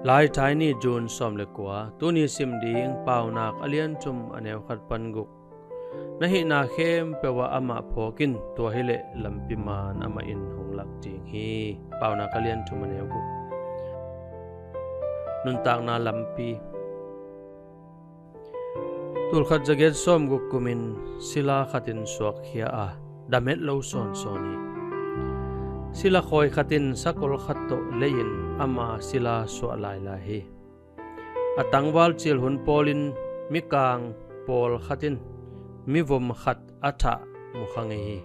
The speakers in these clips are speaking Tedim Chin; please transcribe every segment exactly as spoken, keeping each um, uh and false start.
Laithai ni, June sawm le kua. Tuni sim ding Paunak a lian thum, a neu khat pan guk. Na hihna khempeuh ah amah phawk in, tua hi leh lampi man amah in hong lak ding hi. Paunak a lian thum, a neu guk. Nuntakna lampi. Tulkhat zagiat sawmguk kumin sila khatin suakkhia a, dam het lo sawnsawn hi. Sila khawi khatin sakol khat tawh lei-in ama sila suah lailai hi. A tangval cil hun pawlin mikang pawl khatin mivom khat a thah mu kha ngei hi.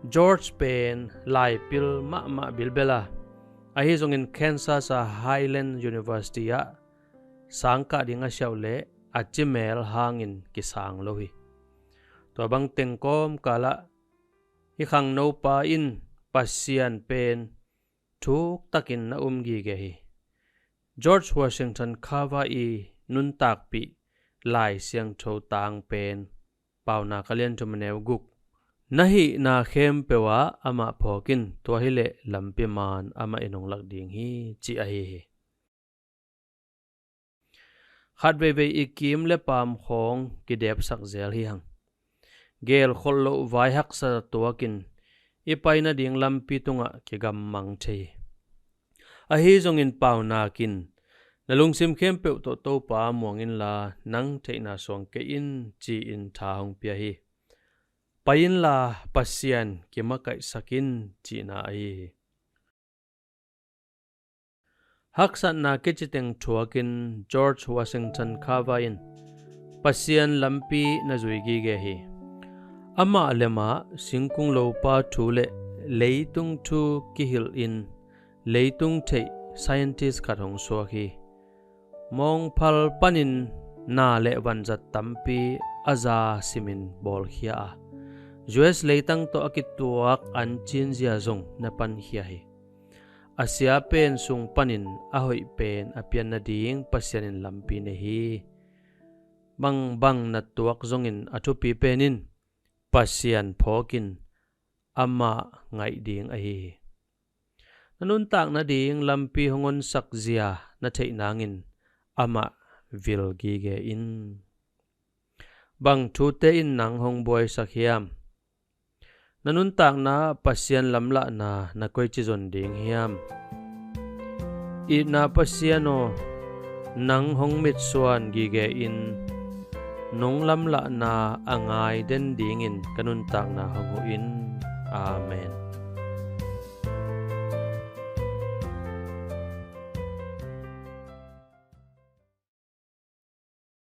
George pen laipil mahmah bilbel a, ahi zongin Kansas a Highland University ah sangkah ding a siauh leh a cimel hangin kisang lo hi. Tua bang teng kawmkal ah hih khangnopa in Pasian pen thuktakin na um gige hi. George Washington Carver i nuntakpih Lai Siangtho tang pen Paunak a lian thum, a neu guk. Na hihna khempeuh ah amah phawk in, tua hi leh lampi man amah in hong lak ding hi, ci ahi hi. Khat veivei i kim le paam khawng kidepsak zel hi hang. Gelkholh loh vai haksa tuakin i pai nading lampi tungah kigammang thei hi. Ahi zongin Paunak in, na lungsim khempeuh tawh Topa muang inla, nang theihna suang kei in, ci-in tha hong pia hi. Pai inla Pasian kimakaihsak in, cihna ahi hi. Haksatna kiciteng thuakin George Washington Carver in Pasian lampi na zui gige hi. Amah lemah singkung lopa thu le leitung thu kihilhin leitung theih scientist khat hong suak hi. Mawngphal panin na le vanzat tampi a za simin bawlkhia a, U S leitang tawh a kituak an cinzia zong na pankhia hi. A sia pen sung panin a hoih pen a pian nading Pasian in lampi nei hi. Bangbang na tuak zongin a thupi pen in Pasian phawkin amah ngaih ding ahi hi. Na nuntak nading lampi hong honsak zia na theih nangin amah vil gige in. Bang thute in nang hong buaisak hiam? Na nuntakna Pasian lamlahna na koici zon ding hiam? Itna Pasian aw, nang hong mitsuan gige in, nong lamlahna a ngai den dingin ka nuntakna hong huh in. Amen.